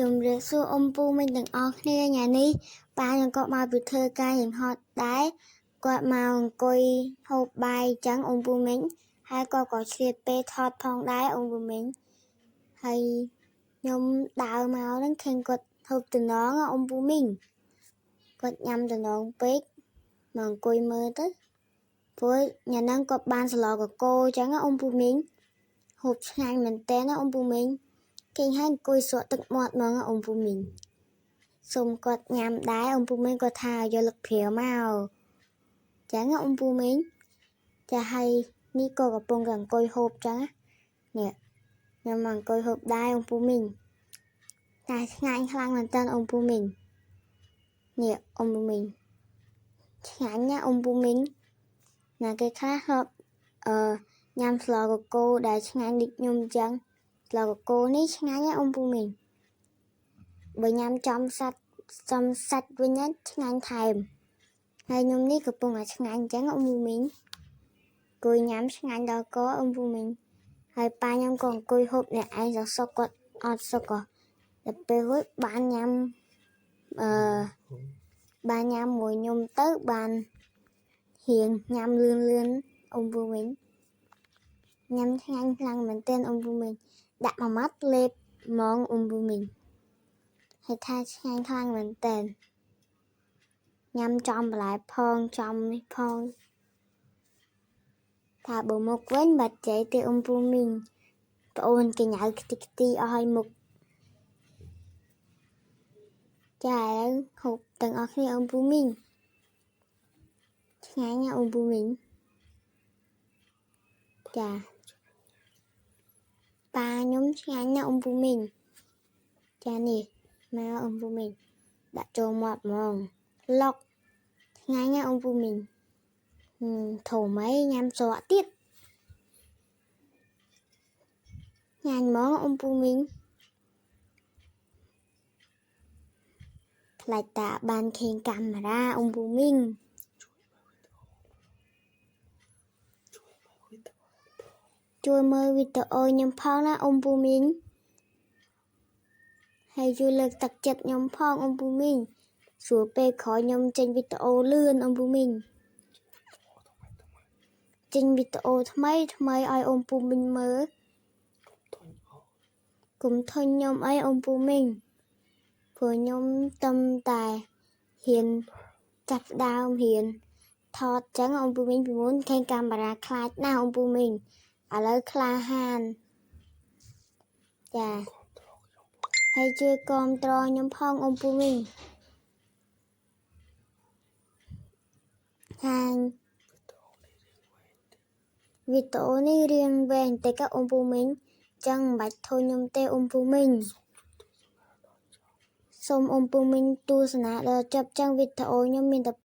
ជំរាបសួរអ៊ំពូមីងទាំងអស់គ្នាថ្ងៃនេះប៉ាខ្ញុំក៏មកពីធ្វើការរៀងហត់ដែរគាត់មកអង្គុយហូបបាយអញ្ចឹងអ៊ំពូមីងហើយគាត់ក៏ឆ្លៀតពេលថតផងដែរអ៊ំពូមីងហើយខ្ញុំដើរមកហ្នឹងឃើញគាត់ហូបតំណងអ៊ំពូមីងគាត់ញ៉ាំតំណងពេកមកអង្គុយមើលទៅព្រោះញ៉ាំហ្នឹងគាត់បានស្លកកូអញ្ចឹងអ៊ំពូមីងហូបឆ្ងាញ់មែនតើណាអ៊ំពូមីងគេឲ្យអង្គុយស្រក់ទឹកមាត់ហ្មងអ៊ំពូមីងសូមគាត់ញ៉ាំដែរអ៊ំពូមីងគាត់ថាយកលឹកព្រាមកចឹងអ៊ំពូមីងចាហើយនេះក៏កំពុងតែអង្គុយហូបចឹងនេះខ្ញុំមកអង្គុយហូបដែរអ៊ំពូមីងតែឆ្ងាញ់ខ្លាំងមែនតើអ៊ំពូមីងនេះអ៊ំពូមីងឆ្ងាញ់ណាអ៊ំពូមីងណាគេខ្លះធ្លាប់អឺញ៉ាំស្លកកូដែលឆ្ងាញ់ដូចខ្ញុំចឹងស្លកកូនេះឆ្ងាញ់ណាអ៊ំពូមីងបើញ៉ាំចំសាច់ចំសាច់វិញឆ្ងាញ់ថែមហើយខ្ញុំនេះកំពុងតែឆ្ងាញ់ចឹងអ៊ំពូមីងអង្គុយញ៉ាំឆ្ងាញ់ដល់កអ៊ំពូមីងហើយប៉ាខ្ញុំក៏អង្គុយហូបអ្នកឯងសសុកគាត់អត់សុកដល់ពេលរួចបានញ៉ាំអឺបានញ៉ាំមួយខ្ញុំទៅបានរៀងញ៉ាំលឿនលឿនអ៊ំពូមីងញ៉ាំឆ្ងាញ់ខ្លាំងមែនទែនអ៊ំពូមីងដាក់មួយម៉ាត់លេបហ្មងអ៊ំពូមីងហើយថាឆ្ងាញ់ខ្លាំងមែនទែនញ៉ាំចំបន្លែផងចំនេះផងថាបើមុខវិញបាត់ចៃទេអ៊ំពូមីងប្អូនកញ្ញាខ្ទេចខ្ទីអស់ហើយមុខចាឥឡូវហូបទាំងអស់គ្នាអ៊ំពូមីងឆ្ងាញ់ណាអ៊ំពូមីងចាប៉ាខ្ញុំឆ្ងាញ់ណាអ៊ំពូមីងចានេះមកអ៊ំពូមីងដាក់ចូលមាត់ហ្មងឡុកឆ្ងាញ់ណាអ៊ំពូមីងធំអីញ៉ាំស្រក់ទៀតឆ្ងាញ់ហ្មងអ៊ំពូមីងខ្លាចតាបានឃើញកាមេរ៉ាអ៊ំពូមីងជួយមើលវីដេអូខ្ញុំផងណាអ៊ំពូមីងហើយជួយលើកទឹកចិត្តខ្ញុំផងអ៊ំពូមីងស្រួលពេលក្រោយខ្ញុំចេញវីដេអូលឿនអ៊ំពូមីងចេញវីដេអូថ្មីថ្មីឲ្យអ៊ំពូមីងមើលកុំធុញខ្ញុំអីអ៊ំពូមីងព្រោះខ្ញុំតំតែហ៊ានចាប់ដើមហ៊ានថតចឹងអ៊ំពូមីងពីមុនឃើញកាមេរ៉ាខ្លាចណាស់អ៊ំពូមីងឥឡូវក្លាហានចាហើយជួយគាំទ្រខ្ញុំផងអ៊ំពូមីងហាងវីដេអូនេះរៀងវែងបន្តិចអ៊ំពូមីងចឹងមិនបាច់ធុញខ្ញុំទេអ៊ំពូមីងសូមអ៊ំពូមីងទស្សនាដល់ចប់ចឹងវីដេអូខ្ញុំមានតែ